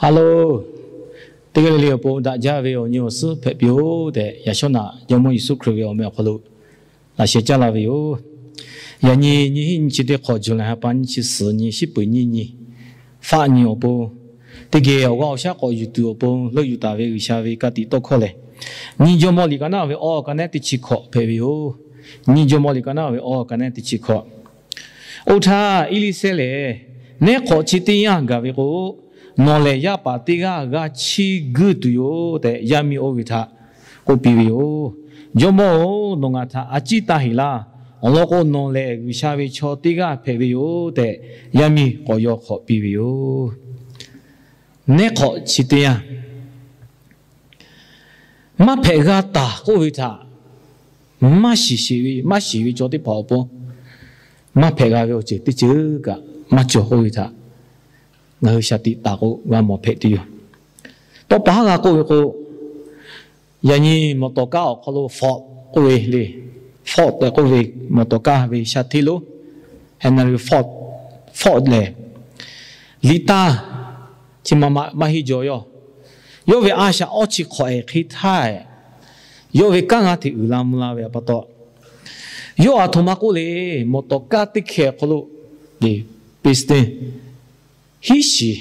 Hello, teˇ g'aˇ le le awˬ pon daꞈ jaˇ ve awˬ nyi awˬ suhˉ hpehꞈ piˇ-oˆ tehꞈ, yaꞈ shawˉ naꞈ Jawˇmawˇ Yeˍsuˆ Hkriꞈ ve awˬ meh awˬ hk'aw lo laꞈ sheh caˇ la ve yoˬ. Yaꞈ nyi nyiˇ hinˉ nyiˇ chi teˇ hk'awꞈ, July ha pa nyiˇ chi suhˍ nyi, shiˉ peuˬ nyiˇ nyi, faˆ nyi awˬ pon, teˇ geh awˬ g'aˇ awˬ shaˉ k'awꞈ yuˬ tuˬ awˬ pon leuˆ yuˬ taˍ ve G'uiˬsha ve ka tiꞈ tawˇ hkawˇ lehˬ, nyiˇ Jawˇmawˇ liꞈ ka naˉ ve awˇ ka nehˉ teˇ chi hkawꞈ hpehꞈ ve yoˬ. Nyiˇ Jawˇmawˇ liꞈ ka naˉ ve awˇ ka nehˉ teˇ chi hkawꞈ. Oˇ htaˇ, Eˇliˇsehˇ lehˬ, nehˉ hk'awꞈ chi teˇ yanˇ gaˬ ve k'o, nawˬ lehˬ yaˇ paˍ teˇ g'aˇ g'a chiˇ guiˇ tuˬ yoˬ tehꞈ, yaˇ miˇ oˇ ve htaꞈ k'oˆ piˇ ve yoˬ. Jawˇmawˇ-oˬ, nawˬ ngaˬ htaꞈ a ciˉ taˇ heˍ laˇ. Awˬ lawn k'o, nawˬ lehˬ G'uiˬsha ve chaw teˇ g'aˇ hpehꞈ ve yoˬ tehꞈ, yaˇ miˇ k'awꞈ yaw hk'awꞈ piˇ ve yoˬ. Nehˉ hk'awꞈ chi teˇ yanˇ maˇ hpehꞈ g'a taˍ k'oˆ ve htaꞈ maˇ shiˍ sheˍ ve, maˇ shiˍ ve chaw teˇ hpaˍ awˬ pon maˇ hpehꞈ g'a ve awˬ ceuˬ teˇ ceuˬ kaꞈ maˇ cawˬ k'oˆ ve htaꞈ ngaˬ hui shaˍ tiꞈ taˍ k'o, g'a mawˬ hpehꞈ tuˬ yoˬ. Tawˇ pa haˉ g'a k'oˆ ve k'o, yaꞈ nyi mawˬ tawˍ kaˇ awˬ hk'aw lo Ford k'oˆ ve le, Ford tehꞈ k'oˆ ve mawˬ tawˍ kaˇ ve sha hteˇ lonˉ, Henry Ford, Ford lehˬ, liꞈ taˇ chi ma ma maˇ heˆ jaw yawˇ. Yawˇ ve a shaꞈ awˇ chi hk'awꞈ ehˍ hk'e htaˇ, yawˇ ve kanˉ g'a hteꞈ uiˍ la mvuh la ve pa taw, yawˇ aˬ htoꞈ ma k'oˆ le, mawˬ tawˍ kaˇ teˇ hkeh awˬ hk'aw lo, piston, hiˉ shiˍ,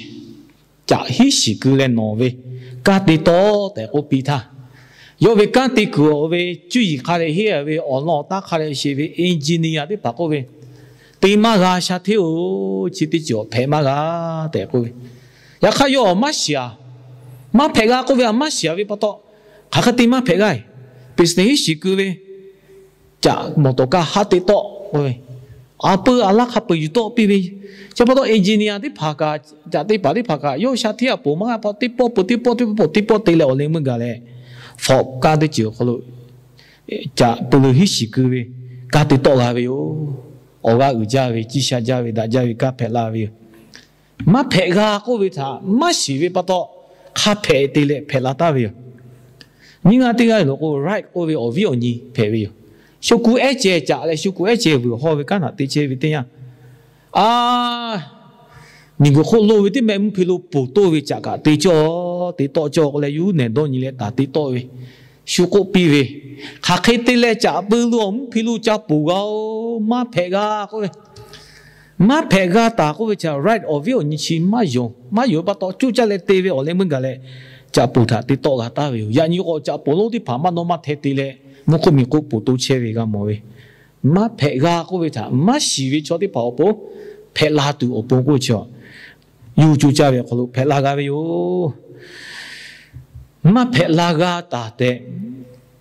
caꞈ hiˉ shiˍ keu leh nawˬ ve kanˉ te tawˆ tehꞈ k'oˆ piˇ htaˇ, yawˇ ve kanˉ te kuiˬ awˬ ve cuˇ yiˍ hk'a dehꞈ henˇ a ve awˬ lawn awˬ taˉ hk'a dehꞈ sheˍ ve engineer teˇ hpaˍ k'oˆ ve, te maˇ g'a sha hteˇ-oˬ, chi teˇ ceuˬ awˬ hpehꞈ maˇ g'a tehꞈ k'oˆ ve. Yaꞈ hk'aˇ yawˇ maˇ shiˍ a, maˇ hpehꞈ g'a k'oˆ ve a maˇ shiˍ a ve pa taw, hk'aˬ hk'e te maˇ hpehꞈ g'a-e. Piston hiˉ shiˍ keu ve caꞈ mawˬ tawˍ kaˇ haˉ te tawˆ k'oˆ ve, a peu a laˇ hk'a peu-eˬ yuˬ tawˆ piˇ ve. Chi pa taw engineer teˇ hpaˍ kaꞈ, caꞈ te paˍ teˇ hpaˍ kaꞈ yawˇ sha hteˇ a ponˬ maˇ g'a pa teˇ pawˆ peuˬ teˇ pawˆ teˇ pawˆ peuˬ teˇ pawˆ te leh awˬ leh meuˇ gaˬ leh, Ford kanˉ teˇ ceuˬ awˬ hk'aw lo caꞈ peu leuˬ hiˉ shiˍ keu ve kanˉ te tawˆ g'a ve yoˬ. Awˬ g'aˇ uiˍ jaˇ ve, ciˇ sha jaˇ ve, daꞈ jaˇ ve kanˉ hpehꞈ la ve yoˬ. Maˇ hpehꞈ g'a k'oˆ ve htaꞈ maˇ shiˍ ve pa taw, hk'a hpehꞈ te leh hpehꞈ la taˍ ve yoˬ. Nyiˇ g'aˇ teˇ g'aˇ lo k'o, Wright k'oˆ ve awˬ viˉ awˬ nyi hpehꞈ ve yoˬ. Shu kuˬ ehˉ ceh caꞈ leh shu kuˬ ehˉ ceh vuiˬ hawˇ ve kanˉ htaꞈ te chehˇ ve teˇ yanˇ, a, miˬguiˬ hk'oˆ lo ve teˇ meh mvuhˇ hpe lo ponˬ toˇ ve caꞈ kaꞈ te cawˇ, te tawˆ cawˇ k'oˆ leh yuˇ nehˬ dawˇ nyi leh taˍ te tawˆ ve, shu k'oˆ piˇ ve, hk'aˬ hk'e te leh caꞈ peu lo awˬ mvuhˇ hpe lo ca ponˬ g'a-oˬ, maˇ hpehꞈ g'a k'oˆ ve, maˇ hpehꞈ g'a taˍ k'oˆ ve htaꞈ Wright awˬ viˉ awˬ nyi chi maˇ yonˍ. Maˇ yonˍ pa taw, coˇ caˇ leh te ve awˬ leh meuˇ gaˬ leh, caꞈ ponˬ htaꞈ te tawˆ g'a taˍ ve yoˬ. Yaꞈ nyi k'o, caꞈ ponˬ lonˉ teˇ hpaˍ maˇ nawˇ maˇ hteh te leh, mvuhˇ hk'oˆ miˬ hk'oˆ ponˬ to chehˇ ve g'a mawˬ ve, maˇ hpehꞈ g'a k'oˆ ve htaꞈ maˇ shiˍ ve chaw teˇ hpaˍ awˬ pon hpehꞈ la tuˬ awˬ pon k'oˆ ve chi, yuˬ coˇ caˇ ve awˬ hk'aw lo hpehꞈ la g'a ve yoˬ. Maˇ hpehꞈ la g'a taˍ tehꞈ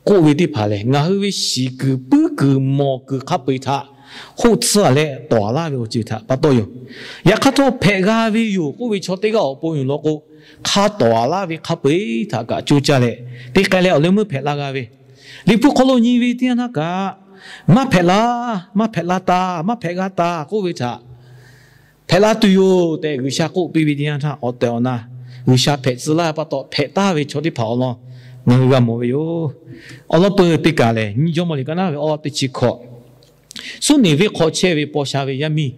k'oˆ ve teˇ hpaˍ lehˬ, ngaˬ hui ve shiˍ kuiˬ puiˉ kuiˬ mawˬ kuiˬ hk'a peu-eˬ htaꞈ hoˆ tsuhˇ leh tawˍ laˇ ve awˬ ceuˬ htaꞈ pa taw yoˬ. Yaꞈ hk'aˇ htawˇ, hpehꞈ g'a ve yoˬ k'oˆ ve chaw teˇ g'aˇ awˬ pon yoˬ law k'o, hk'a tawˍ laˇ ve hk'a peu-eˬ htaꞈ kaꞈ coˇ caˇ leh, te k'ai leh awˬ leh meuˇ hpehꞈ la g'a ve, Liꞈ hpu hk'aw lo nyi ve teˇ yanˇ htaˇ kaꞈ, maˇ hpehꞈ la, maˇ hpehꞈ la taˍ, maˇ hpehꞈ g'a taˍ k'oˆ ve htaꞈ hpehꞈ la tuˬ yoˬ tehꞈ G'uiˬsha k'oˆ piˇ ve teˇ yanˇ htaˇ, awˬ tehˬ awˬ na G'uiˬsha hpehꞈ tcuh laˇ pa taw hpehꞈ taˍ ve chaw teˇ hpaˍ awˬ lawn ngaˬ hui g'a mawˬ ve yoˬ. Awˬ lawn peuˬ teˇ kaˬ lehˬ, nyiˇ Jawˇmawˇ liꞈ ka naˉ ve awˇ teˇ chi hkawꞈ, suˉ neˬ venˇ hk'aw chehˇ ve paw sha ve yaˇ miˇ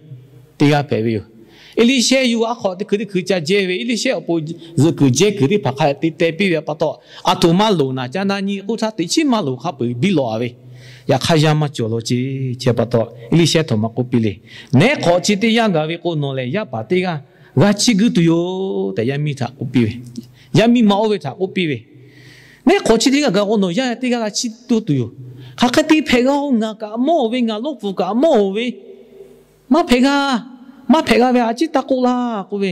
teˇ g'aˇ hpehꞈ ve yoˬ. Eˇliˇshehˇ yuˬ aˉ hk'aw teˇ hkui teˇ hkui ca jehˇ ve, Eˇliˇshehˇ awˬ pon zuhꞈ kuiˬ jehˇ kuiˬ teˇ hpaˍ hk'a te teh piˇ ve pa taw, aˬ htoꞈ ma loˍ naˍ ca na nyi k'oˆ htaˇ, teꞈ chiˉ maˇ loˍ hk'a peu-eˬ biˇ lawꞈ a ve, yaꞈ hk'aˇ yaˇ maˇ cawˬ law ceˇ. Chi pa taw, Eˇliˇshehˇ htawꞈ ma k'oˆ piˇ le, Nehˉ hk'awꞈ chi teˇ yanˇ gaˬ ve k'o, nawˬ lehˬ yaˇ paˍ teˇ g'aˇ g'a chiˇ guiˇ tuˬ yoˬ tehꞈ, yaˇ miˇ htaꞈ k'oˆ piˇ ve, yaˇ miˇ ma oˇ ve htaꞈ k'oˆ piˇ ve, Nehˉ hk'awꞈ chi teˇ g'aˇ gaˬ k'o, nawˬ yaˇ teˇ g'aˇ g'a chiˇ tuˬ yoˬ. Hk'aˬ hk'e te hpehꞈ g'a-oˬ, ngaˬ kaꞈ mawˇ-oˬ ve, ngaˬ lawˇ pfuhˍ kaꞈ mawˇ-oˬ ve, maˇ hpehꞈ g'a, maˇ hpehꞈ g'a ve a ciˉ taˇ k'oˆ laˇ k'oˆ ve.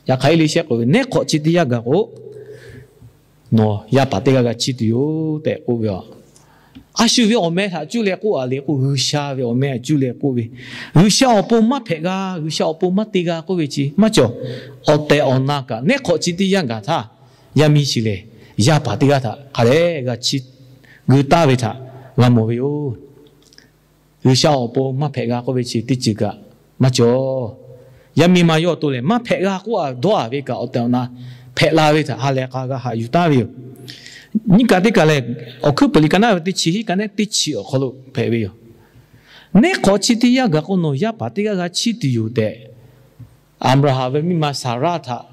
Yaꞈ hk'aˇ Eˇliˇshehˇ k'oˆ ve, Nehˉ hk'awꞈ chi teˇ yanˇ gaˬ k'o, nawˬ yaˇ paˍ teˇ g'aˇ g'a chiˇ tuˬ yoˬ tehꞈ k'oˆ ve yoˬ. A shu ve awˬ meh htaꞈ cuˇ leh k'oˆ a le k'o, G'uiˬsha ve awˬ meh htaꞈ cuˇ leh k'oˆ ve, G'uiˬsha awˬ pon maˇ hpehꞈ g'a, G'uiˬsha awˬ pon maˇ te g'a k'oˆ ve chi maˇ cawˬ. Awˬ tehˬ awˬ na kaꞈ, Nehˉ hk'awꞈ chi teˇ yanˇ gaˬ htaˇ, yaˇ miˇ chi lehˬ, yaˇ paˍ teˇ g'aˇ htaꞈ hk'a dehꞈ g'a chiˇ guiˇ taˍ ve htaꞈ g'a mawˬ ve yoˬ. G'uiˬsha awˬ pon maˇ hpehꞈ g'a k'oˆ ve chi teˇ ceuˬ kaꞈ maˇ cawˬ. Yaˇ miˇ ma yawˇ awˬ to lehˬ, maˇ hpehꞈ g'a k'oˆ a dawˇ a ve kaꞈ, awˬ tehˬ awˬ na hpehꞈ la ve htaꞈ ha lehˬ k'a g'a haꞈ yuˬ taˍ ve yoˬ. Nyiˇ kaˬ teˇ kaˬ lehˬ, Awˬ hkuiˉ puiˍ liꞈ ka naˉ ve teˇ chi hiˆ ka nehˉ teˇ chi awˬ hk'aw lo hpehꞈ ve yoˬ. Nehˉ hk'awꞈ chi teˇ yanˇ gaˬ k'o, nawˬ yaˇ paˍ teˇ g'aˇ g'a chiˇ tuˬ yoˬ tehꞈ, Aˍbraˍhanˍ ve miˇ ma Saˍraˆ htaꞈ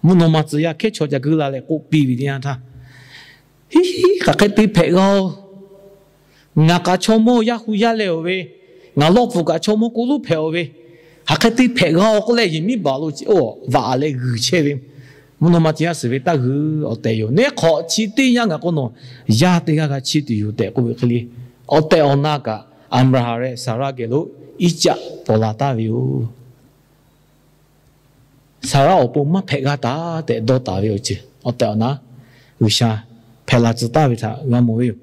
Mvuhˇ naw ma tcuh yaˇ hkehˉ chaw ca guiˇ la leh k'oˆ piˇ ve teˇ yanˇ htaˇ, Hiˉ, hk'aˬ hk'e te hpehꞈ g'a-oˬ. Ngaˬ kaꞈ chaw mawˇ yaˇ hu yaˇ leh-oˬ ve, ngaˬ lawˇ pfuhˍ kaꞈ chaw mawˇ k'oˆ lonˉ hpehꞈ-oˬ ve, hk'aˬ hk'e te hpehꞈ g'a-oˬ k'oˆ leh yehˬ miˉ baˬ lo vaꞈ leh g'uiˬ chehˇ ve, mvuhˇ naw ma tcuh yaˇ suhˍ ve taˇ g'uiˬ awˬ tehˬ yoˬ. Neˉ hk'awꞈ chi teˇ yanˇ gaˬ k'o nawˬ yaˇ teˇ g'aˇ g'a chiˇ tuˬ yoˬ tehꞈ k'oˆ ve hk'e le, awˬ tehˬ awˬ na kaꞈ Aˍbraˍhanˍ leh Saˍraˆ geh lo Iˉcaˆ paw la taˍ ve yoˬ. Saˍraˆ awˬ pon maˇ hpehꞈ g'a taˍ tehꞈ dawˇ taˍ ve awˬ ceuˬ awˬ tehˬ awˬ na G'uiˬsha hpehꞈ la tcuh taˍ ve htaꞈ g'a mawˬ ve yoˬ.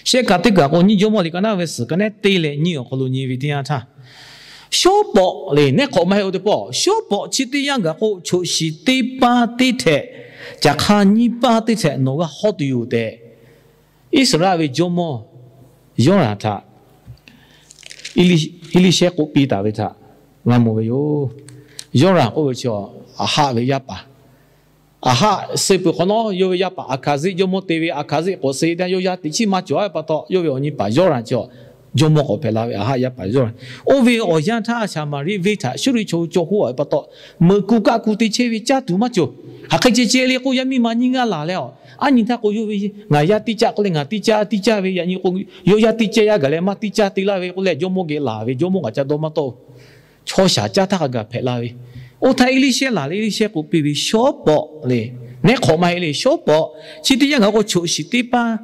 Shehˆ kaꞈ teˇ kaꞈ k'o, nyiˇ Jawˇmawˇ liꞈ ka naˉ ve suhˍ ka nehˉ teˇ leh nyiˇ awˬ hk'aw lo nyi ve teˇ yanˇ htaˇ, shawˉ pawꞈ lehˬ, neˉ hk'awꞈ maˇ heˆ-oˬ teˇ pawˆ, shawˉ pawꞈ chi teˇ yanˇ gaˬ k'o, choꞈ shiˍ teˇ paˇ teˇ htehꞈ, caˬ hk'aˇ nyiˇ paˇ teˇ htehꞈ nawˬ g'a hawˇ tuˬ yoˬ tehꞈ, Iˉsaˍreˍlaˆ ve jawˇmawˇ Yawˇranˍ htaꞈ Eˇliˇshehˇ k'oˆ piˇ taˍ ve htaꞈ g'a mawˬ ve yoˬ. Yawˇranˍ k'oˆ ve chi Aˍhaˆ ve yaˇ paˍ. Aˍhaˆ suh peuˬ hk'awꞈ nawˉ, yawˇ ve yaˇ paˍ Aˍhkaˍziˆ jawˇmawˇ te ve, Aˍhkaˍziˆ k'awꞈ suh-e taˇ, yawˇ yaˇ teꞈ chiˉ maˇ cawˬ-a ve pa taw, yawˇ ve awˬ nyi paˍ Yawˇranˍ chi jawˇmawˇ k'awꞈ hpehꞈ la ve, Aˍhaˆ yaˇ paˍ Yawˇranˍ. Oˇ ve awˬ yanˇ htaˇ, Saˍmaˍriˆ venˇ htaꞈ Suˇriˆ chaw hui caw hoˆ-a ve pa taw, meuꞈ ku kaˆ ku te chehˇ ve caˇ tuˬ maˇ cawˬ. Hk'aˬ hk'e ceh ceh le k'o, yaˇ miˇ ma nyiˇ g'aˇ laˬ leh-a, aˉ nyi htaˇ k'o, yawˇ ve ngaˬ yaˇ teˇ caˇ k'oˆ leh, ngaˬ teˇ caˇ teˇ caˇ ve, yaꞈ nyi k'o, yawˇ yaˇ teˇ caˇ yaˇ gaˬ leh maˇ teˇ caˇ te laˇ ve k'oˆ leh, jawˇmawˇ geh laˬ ve, jawˇmawˇ kaꞈ ca dawˇ maˇ tawˆ-oˬ. Chaw shaˍ caˇ htaˇ hk'a gaˬ hpehꞈ la ve. Oˇ htaˇ Eˇliˇshehˇ laˬ leh, Eˇliˇshehˇ k'oˆ piˇ ve, shawˉ pawꞈ lehˬ, neˉ hk'awꞈ maˇ heˆ lehˬ, shawˉ pawꞈ chi teˇ yanˇ gaˬ k'o, choꞈ shiˍ teˇ paˇ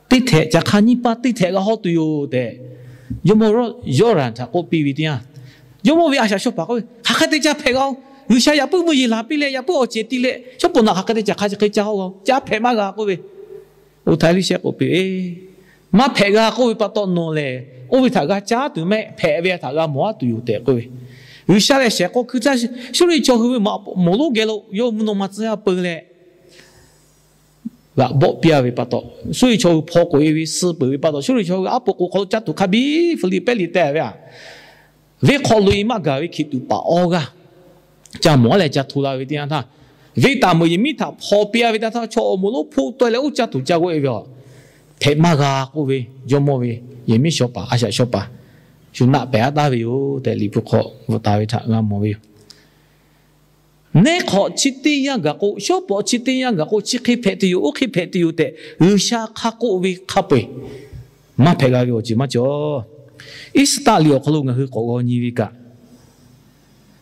teˇ htehꞈ, caˬ hk'aˇ nyiˇ paˇ teˇ htehꞈ g'a hawˇ tuˬ yoˬ tehꞈ, jawˇmawˇ Yawˇranˍ htaꞈ k'oˆ piˇ ve teˇ yanˇ, jawˇmawˇ ve a shaꞈ shaw paˍ k'oˆ ve, hk'aˬ hk'e te ca hpehꞈ g'a-oˬ. G'uiˬsha yaꞈ puiˉ mvuhˇ yeˬ laˬ piˇ leh, yaꞈ puiˉ awˬ cehˬ ti leh, shawˉ pawꞈ naꞈ hk'aˬ hk'e te caˬ hk'aˇ chi hk'e ca hawˇ g'a-oˬ. Ca hpehꞈ maˇ g'a k'oˆ ve. Oˇ htaˇ Eˇliˇshehˇ k'oˆ piˇ, maˇ hpehꞈ g'a k'oˆ ve pa taw, nawˬ lehˬ oˇ ve htaꞈ g'a caˉ tuˬ mehˆ, hpehꞈ ve htaꞈ g'a mawˬ-a tuˬ yoˬ tehꞈ k'oˆ ve. G'uiˬsha lehˬ shehˍ k'o hkui htaˇ, Suˇriˆ chaw hui ve maꞈ moˍ lonˉ geh lo yawˇ mvuhˇ naw ma tcuh yaˇ peu leh g'aꞈ bawˆ piˇ-a ve pa taw, Suˇriˆ chaw hui hpaw k'oꞈ-e ve suh peuˬ ve pa taw, Suˇriˆ chaw hui aˉ po k'o hk'aw lo caˇ tuˬ hk'a biˇ Hpiˍliˍpehˇ liꞈ teh ve aꞈ, venˇ hk'aw lo-e maˇ gaˬ ve hkiˬ tuꞈ paˍ awˇ g'aˇ ca mawˬ-a leh ca hto la ve teˇ yanˇ htaˇ, venˇ taˍ meuꞈ yehˬ miˉ htaꞈ hpaw piˇ-a ve teˇ yanˇ htaˇ, chaw awˬ moˍ lonˉ hpoˆ tawˆ-e leh oˇ caˇ tuˬ ca g'oˆ-e ve aꞈ, hpehꞈ maˇ g'a k'oˆ ve, jawˇmawˇ ve yehˬ miˉ shaw paˍ, a shaꞈ shaw paˍ shu naˆ pehˍ-a taˍ ve yoˬ tehꞈ, Liꞈ hpu hk'aw bvuhꞈ taˍ ve htaꞈ g'a mawˬ ve yoˬ. Neˉ hk'awꞈ chi teˇ yanˇ gaˬ k'o, shawˉ pawꞈ chi teˇ yanˇ gaˬ k'o, chi hk'e hpehꞈ tuˬ yoˬ, oˇ hk'e hpehꞈ tuˬ yoˬ tehꞈ G'uiˬsha hk'a k'oˆ ve hk'a peu-eˬ maˇ hpehꞈ g'a ve awˬ ceuˬ maˇ cawˬ. Iˉsaˍtaˆ liꞈ awˬ hk'aw lo ngaˬ hui k'awꞈ g'aw nyi ve kaꞈ,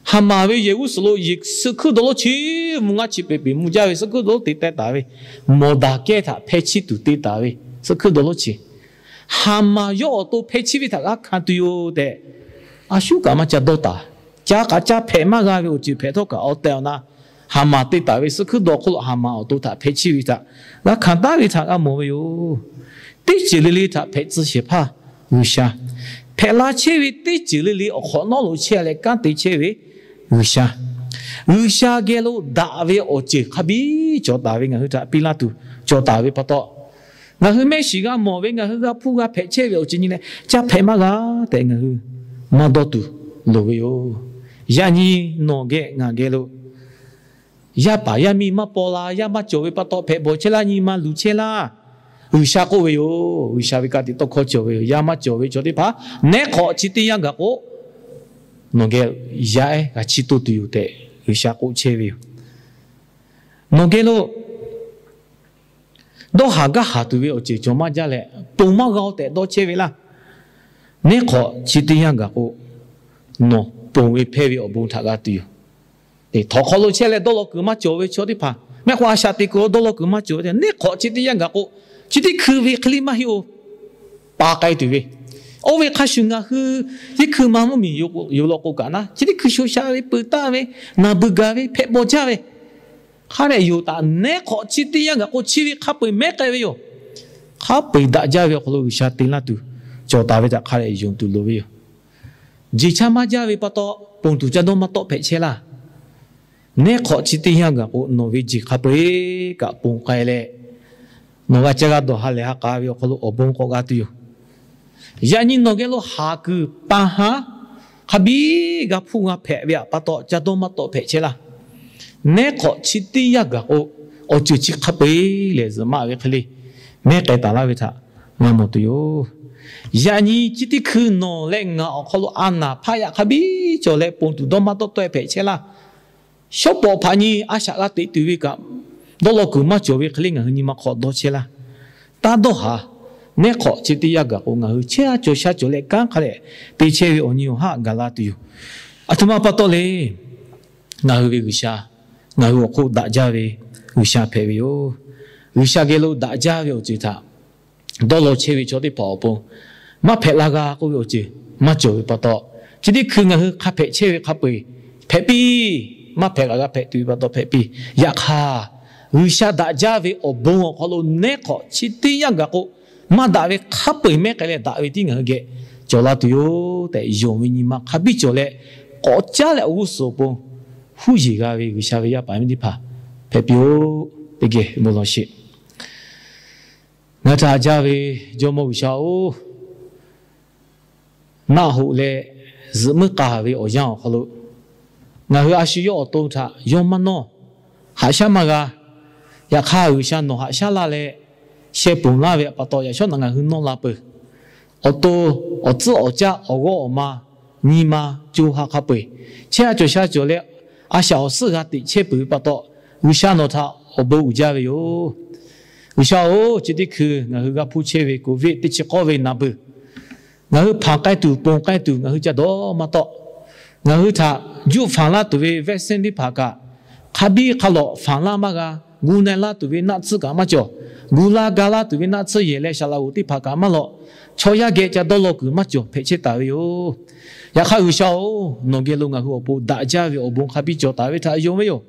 Haˍmaˍ ve yehˬ g'uˇ suhˍ lo yehˬ suh hkuiˉ dawˬ lonˉ chi mvuhˇ ngaˇ chi peuˬ peˬ mvuh jaˇ ve suh hkuiˉ dawˬ lonˉ te teh taˍ ve, mawˬ daˍ kehˇ htaꞈ hpeh chiˇ tuˬ te taˍ ve suh hkuiˉ dawˬ lonˉ chi, Haˍmaˍ yawˇ awˬ to hpeh chiˇ ve htaꞈ g'a hkanˍ tuˬ yoˬ tehꞈ, a shuˉ kaꞈ maˇ ca dawˇ taˍ. Ca kaꞈ ca hpehꞈ maˇ g'a ve awˬ ceuˬ hpehꞈ htawˇ kaꞈ, awˬ tehˬ awˬ na Haˍmaˍ te taˍ ve suh hkuiˉ dawˬ hk'oˆ lo Haˍmaˍ awˬ to htaꞈ hpeh chiˇ ve htaꞈ g'a hkanˍ taˉ ve htaꞈ g'a mawˬ ve yoˬ. Teˇ ceuˬ le le htaꞈ hpehꞈ tcuh shehˍ hpaˇ G'uiˬsha. Hpehꞈ la chehˇ ve teˇ ceuˬ le le awˬ hk'awꞈ nawˉ lo chehˇ leh kanˉ te chehˇ ve G'uiˬsha. G'uiˬsha geh lo daꞈ ve awˬ ceuˬ hk'a biˇ cawˬ taˍ ve, ngaˬ hui htaꞈ piˇ laˇ tuˬ cawˬ taˍ ve pa taw, ngaˬ hui mehˆ shiˍ g'a mawˬ ve, ngaˬ hui g'a hpuˇ g'a hpehꞈ chehˇ ve awˬ ceuˬ nyi leh ca hpehꞈ maˇ g'a tehꞈ ngaˬ hui maˇ dawˇ tuˬ loˍ ve yoˬ. Yaꞈ nyi nawˬ geh ngaˬ geh lo yaˇ paˍ yaˇ miˇ maˇ paw la, yaˇ maˇ cawˬ ve pa taw hpehꞈ bawˬ chehˇ laˇ, nyi ma luˬ chehˇ laˇ. G'uiˬsha k'oˆ ve yoˬ. G'uiˬsha ve ka tiꞈ tawˇ hkawˇ cawˬ ve yoˬ. Yaˇ maˇ cawˬ ve chaw teˇ hpaˍ neˉ hk'awꞈ chi teˇ yanˇ gaˬ k'o, nawˬ geh yaˇ ehˉ g'a chiˇ toˇ tuˬ yoˬ tehꞈ G'uiˬsha k'oˆ chehˇ ve yoˬ. Nawˬ geh lo dawˇ haˍ gaˇ haˍ tuˬ ve awˬ ceuˬ cawˬ maˇ jaˇ leh, ponˬ maˇ g'a-oˬ tehꞈ dawˇ chehˇ ve laˇ. Neˉ hk'awꞈ chi teˇ yanˇ gaˬ k'o, nawˬ ponˬ ve hpehˇ ve awˬ bon htaꞈ g'a tuˬ yoˬ. Htawꞈ hk'aw lo chehˇ leh dawˇ law kuiˬ maˇ cawˬ ve chaw teˇ hpaˍ, mehˆ k'o a shaꞈ teꞈ kuiˬ lo dawˇ law kuiˬ maˇ cawˬ ve, neˉ hk'awꞈ chi teˇ yanˇ gaˬ k'o, chi teˇ hkui ve hk'e le maˇ heˆ-oˬ. Pa k'ai tuˬ ve, oˇ ve hk'a shuˍ ngaˬ hui teˇ hkui ma mvuhˇmiˬ yoˬ law k'o kaꞈ na, chi teˇ hkui sho sha ve, peuˬ taˍ ve, naˬ beuˬ gaˬ ve, hpehꞈ bawˬ jaˇ ve, hk'a dehꞈ yoˬ taꞈ neˉ hk'awꞈ chi teˇ yanˇ gaˬ k'o, chi ve hk'a peu-eˬ mehˉ k'ai ve yoˬ. Hk'a peu-eˬ daꞈ jaˇ ve awˬ hk'aw lo G'uiˬsha te laˇ tuˬ cawˬ taˍ ve htaꞈ hk'a dehꞈ yonˍ tuˬ loˍ ve yoˬ. Jeˬ chaˇ maˇ jaˇ ve pa taw, ponˬ tuˬ ca dawˇ maˇ tawˆ hpehꞈ chehˇ laˇ. Neˉ hk'awꞈ chi teˇ yanˇ gaˬ k'o, nawˬ ve jeˬ hk'a peu-eˬ kaꞈ ponˬ k'ai leh, nawˬ g'a caˇ g'a dawˬ ha lehˬ ha k'a ve awˬ hk'aw lo awˬ bon k'awꞈ g'a tuˬ yoˬ. Yaꞈ nyi nawˬ geh lo haˍ kuiˬ pa haˉ hk'a biˇ g'a hpuˇ g'a hpehꞈ ve pa taw, ca dawˇ maˇ tawˆ hpehꞈ chehˇ laˇ. Neˉ hk'awꞈ chi teˇ yanˇ gaˬ k'o, awˬ ceuˬ chi hk'a peu-eˬ lehˬ zuhꞈ maˇ ve hk'e le mehˉ k'ai taˍ laˇ ve htaꞈ g'a mawˬ tuˬ yoˬ. Yaꞈ nyi chi teˇ hkui nawˬ leh ngaˬ awˬ hk'aw lo a naˍ hpaˆ yaꞈ hk'a biˇ cawˬ leh ponˬ tuˬ dawˇ maˇ tawˆ tawˆ-e hpehꞈ chehˇ laˇ. Shawˉ pawˍ hpaꞈ nyi a shaꞈ g'a teꞈ tuˬ ve kaꞈ, dawˇ law kuiˬ maˇ cawˬ ve hk'e le ngaˬ hui nyi ma hk'aw dawˇ chehˇ laˇ. Taˇ dawˇ haˍ. Nehˉ hk'awꞈ chi teˇ yanˇ gaˬ k'o, ngaˬ hui chehˇ a cawˬ sha cawˬ leh kanˉ hk'a leh te chehˇ ve awˬ nyi awˬ haˆ gaˬ la tuˬ yoˬ. Aˬ htoꞈ ma pa taw le. Ngaˬ hui ve G'uiˬsha, ngaˬ hui awˬ hk'oˆ daꞈ jaˇ ve G'uiˬsha hpehꞈ ve yoˬ. G'uiˬsha geh lo daꞈ jaˇ ve awˬ ceuˬ htaꞈ dawˇ law chehˇ ve chaw teˇ hpaˍ awˬ pon maˇ hpehꞈ la g'a k'oˆ ve awˬ ceuˬ maˇ cawˬ ve pa taw, chi teˇ hkui ngaˬ hui hk'a hpehꞈ chehˇ ve hk'a peu-eˬ hpehꞈ piˇ. Maˇ hpehꞈ g'a g'a hpehꞈ tuˬ ve pa taw hpehꞈ piˇ. Yaꞈ hk'aˇ, G'uiˬsha daꞈ jaˇ ve awˬ bon awˬ hk'aw lo nehˉ hk'awꞈ chi teˇ yanˇ gaˬ k'o, maˇ daꞈ ve hk'a peu-eˬ mehˉ k'ai leh daꞈ ve tiˉ ngaˬ hui geh cawˬ la tuˬ yoˬ tehꞈ, yonˍ ve nyi ma hk'a biˇ cawˬ leh, k'awꞈ caˉ leh awˬ g'uˇ suhˍ awˬ pon huˉ yeˬ g'a ve G'uiˬsha ve yaˇ paˍ miˇ teˇ hpaˍ hpehꞈ piˇ-oˆ. Teˇ geh bon lawˬ sheˍ. Ngaˬ hui htaꞈ haꞈ jaˇ ve Jawˇmawˇ G'uiˬsha-oˬ, naˆ hoꞈ leh zuhꞈ muiˉ k'a ve awˬ yanˇ awˬ hk'aw lo ngaˬ hui a shu yawˇ awˬ to htaꞈ yawˇ maˇ nawˇ, haꞈ shaˉ maˇ g'a. Yaꞈ hk'aˇ, G'uiˬsha nawˬ haꞈ shaˉ laˇ leh sheh ponˬ laˇ ve pa taw, yaꞈ shawˉ naꞈ ngaˬ hui nawˇ la peuˬ. Awˬ to, awˬ tcuhˉ awˬ caˆ, awˬ g'awˇ awˬ ma, nyi ma, co ha hk'a peu-eˬ chehˇ a cawˬ sha cawˬ leh, a shaꞈ awˬ suhˉ g'a teꞈ chehˇ peuˬ ve pa taw, G'uiˬsha nawˬ htaꞈ awˬ bon uiˍ jaˇ ve yoˬ. G'uiˬsha-oˬ, chi teˇ hkui ngaˬ hui g'a hpuˇ chehˇ ve Covid teˇ chi k'awˇ ve naˬ beuˬ, ngaˬ hui hpanˍ k'ai tuˬ, ponˬ k'ai tuˬ ngaˬ hui ca dawˇ maˇ tawˆ. Ngaˬ hui htaꞈ juˆ fanˍ laˇ tuˬ ve vaccine teˇ hpaˍ kaꞈ, hk'a biˇ hk'a lawꞈ fanˍ laˇ maˇ g'a. Gu na-e laˇ tuˬ ve naˆ tsuhˇ kaꞈ maˇ cawˬ. Gu la ga laˇ tuˬ ve naˆ tsuhˇ yehˬ leh saˍ laꞈ g'oˍ teˇ hpaˍ kaꞈ maˇ lawꞈ. Chaw yaˇ geh ca dawˇ law kuiˬ maˇ cawˬ hpehꞈ chehˇ taˍ ve yoˬ. Yaꞈ hk'aˇ, G'uiˬsha-oˬ, nawˬ geh lo ngaˬ hui awˬ pon daꞈ jaˇ ve awˬ bon hk'a biˇ cawˬ taˍ ve htaꞈ yonˍ ve yoˬ.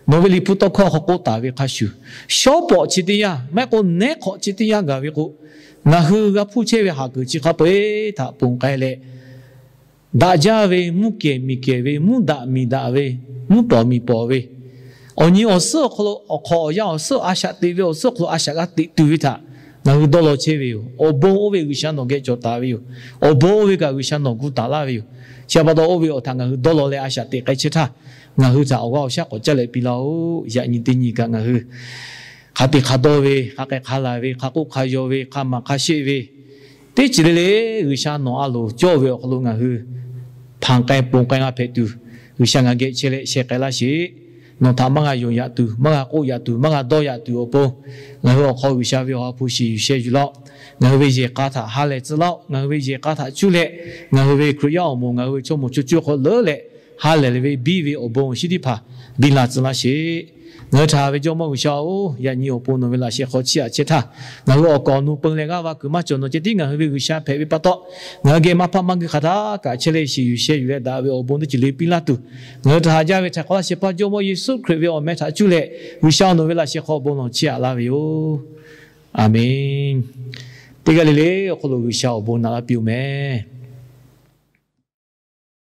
Nawˬ ve Liꞈ hpu tawˇ hkawˇ hk'aw k'oˆ taˍ ve hk'a shuˍ, shawˉ pawˍ chi teˇ yanˇ, maˇ heˆ k'o nehˉ hk'awꞈ chi teˇ yanˇ gaˬ ve k'o, ngaˬ hui g'a hpuˇ chehˇ ve haˍ kuiˬ chi hk'a peu-eˬ htaꞈ ponˬ k'ai leh, daꞈ jaˇ ve, mvuhˇ kehˬ miˬ kehˬ ve, mvuhˇ daꞈ miˬ daꞈ ve, mvuhˇ pawˍ miˬ pawˍ ve, awˬ nyi awˬ suhˉ awˬ hk'aw lo, awˬ hk'awꞈ awˬ yanˇ awˬ suhˉ a shaꞈ teꞈ ve awˬ suhˉ awˬ hk'aw lo a shaꞈ g'a teꞈ tuˬ ve htaꞈ ngaˬ hui dawˇ law chehˇ ve yoˬ. Awˬ bon oˇ ve G'uiˬsha nawˬ geh cawˬ taˍ ve yoˬ. Awˬ bon oˇ ve kaꞈ G'uiˬsha nawˬ gu taˍ laˇ ve yoˬ. Chi pa taw, oˇ ve awˬ htaꞈ ngaˬ hui dawˇ law leh a shaꞈ teꞈ k'ai chehˇ htaˇ, ngaˬ hui htaꞈ awˬ g'aˇ awˬ shaˉ k'awꞈ caˇ leh piˇ laˇ-oˆ. Yaꞈ nyi teˇ nyi kaꞈ ngaˬ hui hk'a te hk'a dawˇ ve, hk'a k'ai hk'a laˬ ve, hk'a k'oˆ hk'a yaw ve, hk'a maˍ hk'a sheˆ ve, teˇ ceuˬ le le G'uiˬsha nawˬ a loˍ cawˇ ve awˬ hk'aw lo ngaˬ hui hpanˍ k'ai ponˬ k'ai g'a hpehꞈ tuˬ, G'uiˬsha ngaˬ geh chehˇ leh sheh k'ai laˇ sheˍ. Nawˬ htaꞈ maˇ g'a yonˍ yaꞈ tuˬ, maˇ g'a k'oˆ yaꞈ tuˬ, maˇ g'a dawˇ yaꞈ tuˬ awˬ pon, ngaˬ hui awˬ hk'aw G'uiˬsha ve awˬ ha hpu shiˍ yuˬ sheh yuˬ laˇ-oˆ. Ngaˬ hui ve yehˬ k'a htaꞈ ha lehˬ tcuh laˇ-oˆ. Ngaˬ hui ve yehˬ k'a htaꞈ cuˇ leh, ngaˬ hui ve Hkriꞈ yaˇ awˬ moˍ, ngaˬ hui ve chaw moˍ chaw cuˇ hk'aw leuˉ leh, ha lehˬ ve biˇ ve awˬ bon awˬ shinˉ teˇ hpaˍ biˇ la tcuh laˇ sheˍ. Ngaˬ hui htaꞈ haꞈ ve Jawˇmawˇ G'uiˬsha-oˬ, yaꞈ nyi awˬ pon nawˬ ve laꞈ sheh hk'aw chiˇ aꞈ chehˇ htaˇ, ngaˬ hui awˬ kaˍ awˬ nu peu leh g'aˇ va kuiˬ maˇ cawˬ. Nawˬ ceh tiˉ ngaˬ hui ve G'uiˬsha hpehꞈ ve pa taw, ngaˬ hui geh maˇ hpaˆ maˇ guiˇ hk'aˬ htaˇ kaꞈ chehˇ leh shiˍ yuˬ sheh yuˬ leh daꞈ ve awˬ bon teˇ ceuˬ le piˇ laˇ tuˬ, ngaˬ hui htaꞈ haꞈ jaˇ ve htaꞈ hk'awꞈ laˇ sheh hpaˇ Jawˇmawˇ Yeˍsuˆ Hkriꞈ ve awˬ meh htaꞈ cuˇ leh, G'uiˬsha nawˬ ve laꞈ sheh hk'aw bon lawˬ chiˇ aꞈ laˇ ve yoˬ. A menˍ. Teˇ g'aˇ le le awˬ hk'aw lo G'uiˬsha awˬ bon naꞈ laˇ piˇ-oˬ mehˍ.